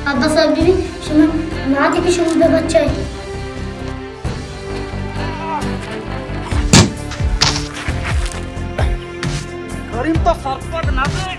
ابا صاحب be be, شما ناتی کہ شما بے بچہ ئے۔ کریم تو سرپد نہ بے۔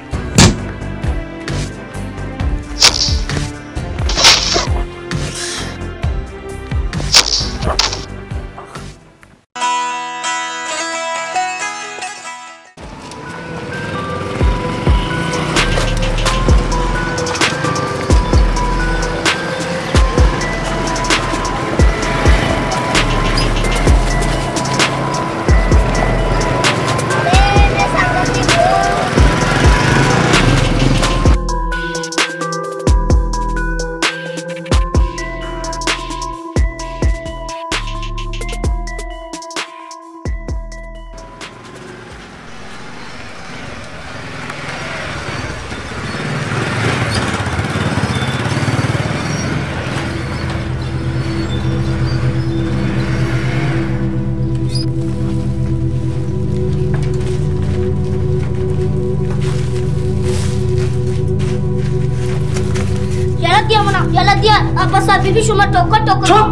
یلہ دیا منا، یلہ دیا۔ ابا صاحب بی بی شما ٹوکر ٹوکر۔ چپ!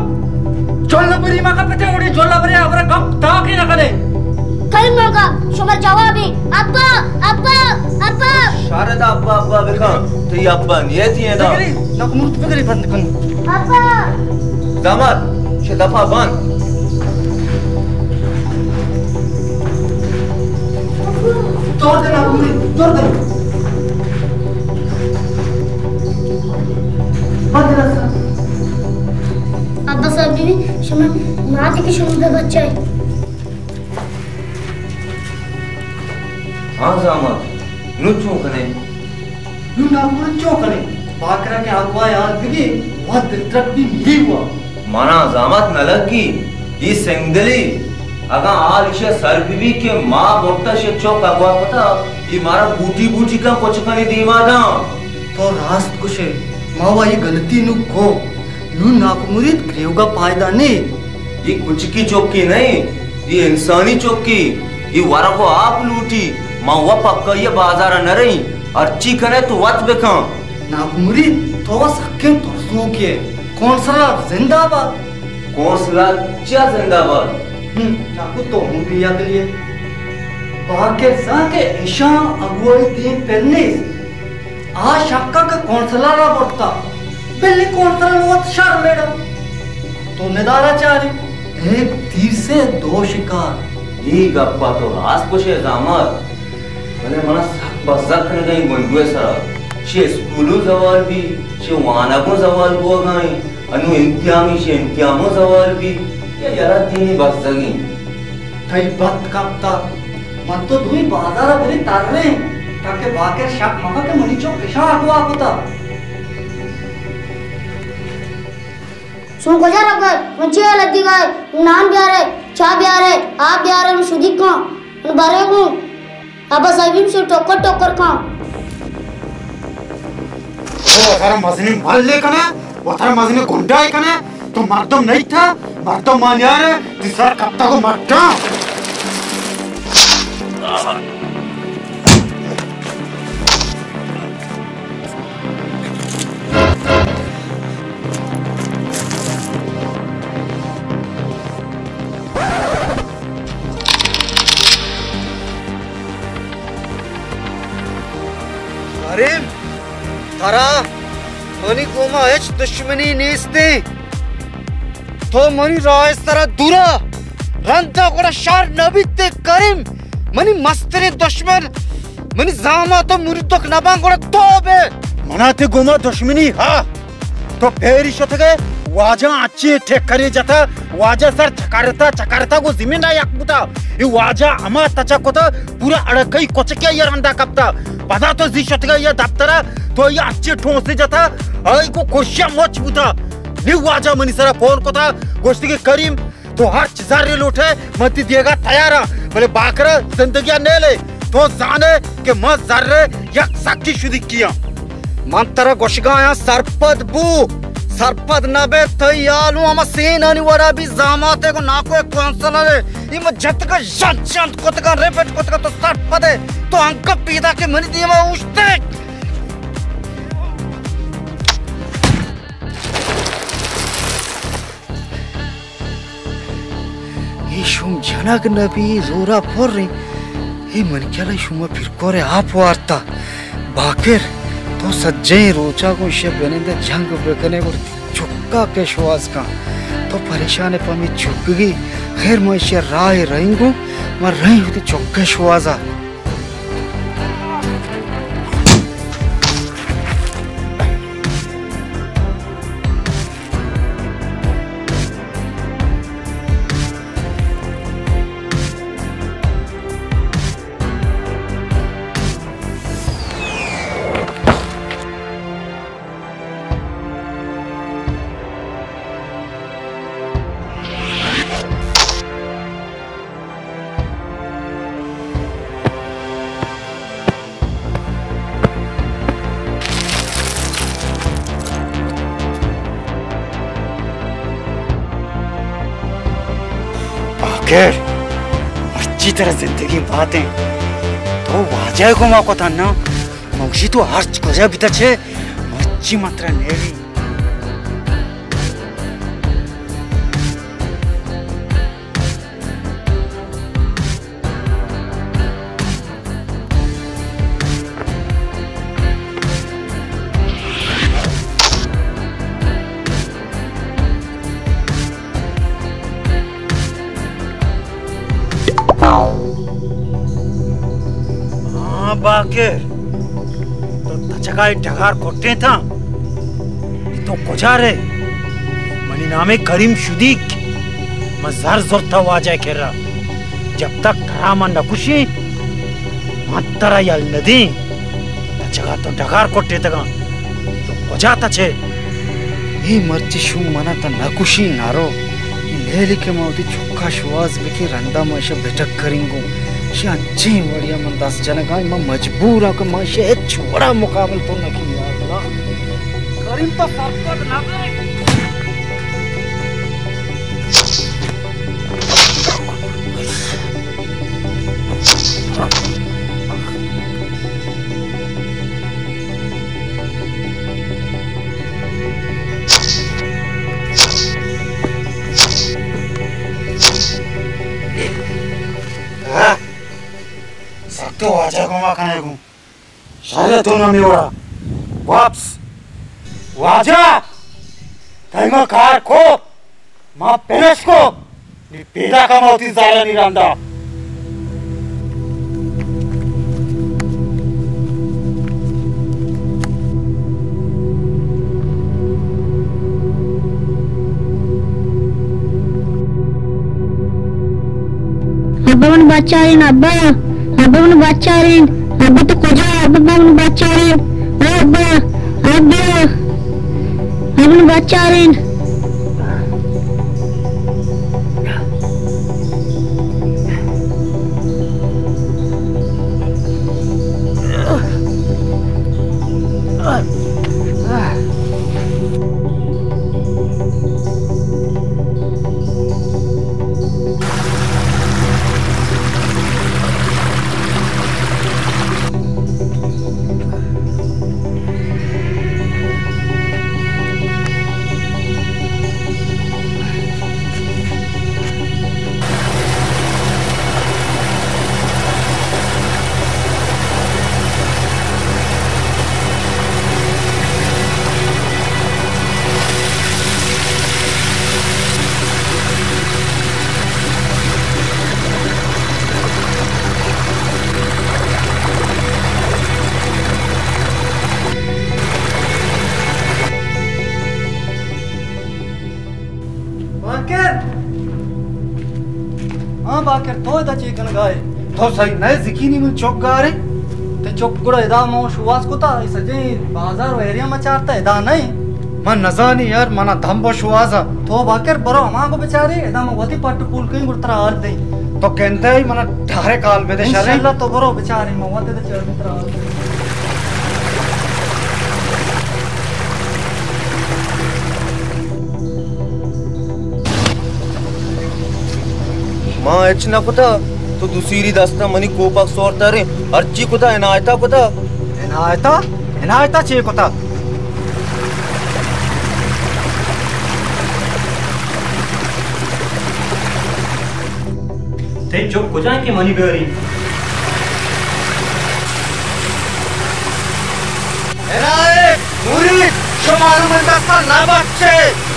جل بری ما کا پتے اوڑی جل بری ابرا گپ تاکی نہ کنے۔ کئی مگا شما جوابی۔ ابا، ابا، ابا۔ شاردا ابا، ابا بکن۔ تئی ابا نیتی ہے نا۔ بگری، نہ مرد بگری بند کن۔ ابا۔ داماد، چہ دفعہ بند۔ دور دے ناکو مرید، دور دے۔ بند رسا۔ ابا صاحب بی بی، شما ناتی کہ شما بے بچہ ئے۔ ہاں زامات، نوں چون کنے؟ نوں ناکو مرید چون کنے؟ باکرا کہ اگوائے حال بگی، وت دلترک بی ملی ہوا۔ منا زامات نہ لگی، ای سنگدلی، اگاں حال ایشی سر بی بی کہ ما برتا شے چوک اگوا کتا، ای مارا بوٹی بوٹی کن کچکانی دیما داں۔ تو راست گوشے، ما وا ای غلطی نوں کو، نوں ناکو مرید گریوگا پائدہ نے۔ ای کچکی چوکی نہیں، ای انسانی چوکی، ای ورگ و آپ لوٹی، ما وا پکا ای بازار نہ رہی، ہرچی کنے تو وت بکن۔ ناکو مرید، تو وا سکیں ترسوکے۔ کونسلر زندہ باد۔ کونسلر چیا زندہ باد؟ ہم، ناکو تو ہوں بے عقلی ئے۔ باکر زان کہ ایشاں اگوائی دیم پر نیست۔ آ شکا کہ کونسلر ء برتا۔ بلے کونسلر وت شر میڑا۔ تو ندارہ چارے۔ ایک تیر سے دو شکار۔ اے گپا تو راست گوشے زامات۔ بلے منا سک بزگ کنگا ایں گونڈوئے سرا۔ چہ اسکولوں زوال بی، چہ وانگوں زوال بوگا ایں۔ انوں انتیامی چہ انتیاموں زوال بی۔ یا یلہ دینی بزگیں۔ تئی بد کپتا۔ من تو دوئیں بازارا بریں تریں، تاکہ باکر شک مکن کہ منی چک اشاں اغوا کتا۔ شما کجا روگا ئے؟ من چیا لدی گا ئے؟ نان بیارے، چاہ بیارے، آپ بیارے، من شدیگ کاں، من برے گوں۔ ابا صاحبی من شو ٹوکر ٹوکر کاں۔ تو وتارا مزنیں ملے کنے، وتارا مزنیں گنڈائے کنے، تو مردم نہیں تھا، مردم مانیارے، تی سر کپتا کو مٹا۔ کریم، ترا منی گوما ہچ دشمنی نیستیں۔ تو منی راہ سرا دورا رندا گڑا شر نہ بیتے کریم۔ منی مستریں دشمن، منی زامات و مریدک نبان گڑا تو بے۔ منا تے گوما دشمنی ہا۔ تو پیری شتگے، واجہ اچی ٹکری جتا، واجہ سر چکرتا، چکرتا گو زمین یک بوتا۔ ای واجہ ہما تچا کتا، پورا اڑکئی کچکیا یا رندا کپتا۔ پدا تو زی شتگے یا دفترا، تو یا اچی ٹھونسی جتا، آئی کو کشیا مچ بوتا۔ نی واجہ منی سرا فون کتا، گوشتی کہ کریم، تو ہرچ زرے لوٹے، من تی دیگا تیاراں، بلے باکرا زندگیا نیلے۔ تو زانے کہ من زرے یک سکی شدیکی آں۔ من ترا گوشگایاں سرپد بو، سرپد نہ بے، تئی حالوں ہما سینانی وڑا بی۔ زاماتے گو ناکوئے کونسلرے، ای من جتگا جنت جنت کتگا، ریپٹ کتگا، تو سرپدے، تو انگت پیدا کہ منی دیما اوشتے۔ شوم جنگ نبی، زورا پر ایں۔ اے منی خیالا شوما پیرکورے آپ وارتا۔ باکر، تو سجہیں روچا گوں ایشی بنندے جنگ بکنے، گڑا چکا کہ شواز کن۔ تو پریشان ئے پہ ہمے چکگی۔ خیر، ما ایشی راہ رہینگوں، ما رہیں وتی چکے شوازا۔ باکر، مرچی ترا زندگی باتیں۔ تو واجہ ءِ گوما کتا نا؟ من گوشی تو ہرچ کجا بیتا چے، مرچی من ترا نیلی۔ ہاں باکر، تو تچگا ڈگار کٹیں تھا۔ تو کجا رہے؟ منی نام کریم شدیک۔ من زر زرتا واجہ کرا۔ جب تک ترا من نکشیں، من ترا یل ندیں۔ تچگا تو ڈگار کٹے تگا۔ تو کجا تچے؟ اے مرچی شو منا تا نکشی نارو۔ اے لیلی کہ ما وتی چکا شواز بکیں، رندا ما ایشا بٹک کریں گوں۔ ایشی انچیں وڑیا من دست جنگا، ما مجبور ہاں کہ ما ایشی ہچ وڑا مقابل تو نکیں یا اللہ۔ کریم تو سرپد نہ بے۔ ہاں؟ سک تو واجہ گوما کنے گوں۔ شر تو نہ میوڑا۔ واپس۔ واجہ! تئی ما کار کو۔ ما پنش کو۔ نی پیدا کما وتی زالانی رندا۔ ابا من بچارین، ابا، ابا من بچارین، ابا تو کجا، ابا من بچارین، ابا، ابا، ابا من بچارین۔ باکر! ہاں باکر، تو ادا چے کنگا ئے؟ تو سہی نہ ئے، زکینی من چک گارے۔ تے چک گڑا ادا من شواز کتا، اے سجیں بازار و ایریا ما چارتا، ادا نہ ئے۔ من نزانی یار، منا دمب و شوازا۔ تو باکر برو ہمانگو بچارے، ادا من وتی پٹ پول کئیں گڑا ترا حال دئیں۔ تو گندئے منا ڈائریکٹ حال بدے شریں۔ انشاءاللہ تو برو بچارے، من وتی ادا چارے ترا حال دئیں۔ ما ہچ نہ کتا، تو دوسیری دستا منی کوپگ سورتریں، ہرچی کتا عنایتا کتا۔ عنایتا؟ عنایتا چے کتا؟ اے چک کجا کہ منی بیاری؟ ارائے مرید، شما من دستا نہ بچے،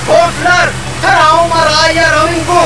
ہوٹلر، تھراؤں مرایا روینگو۔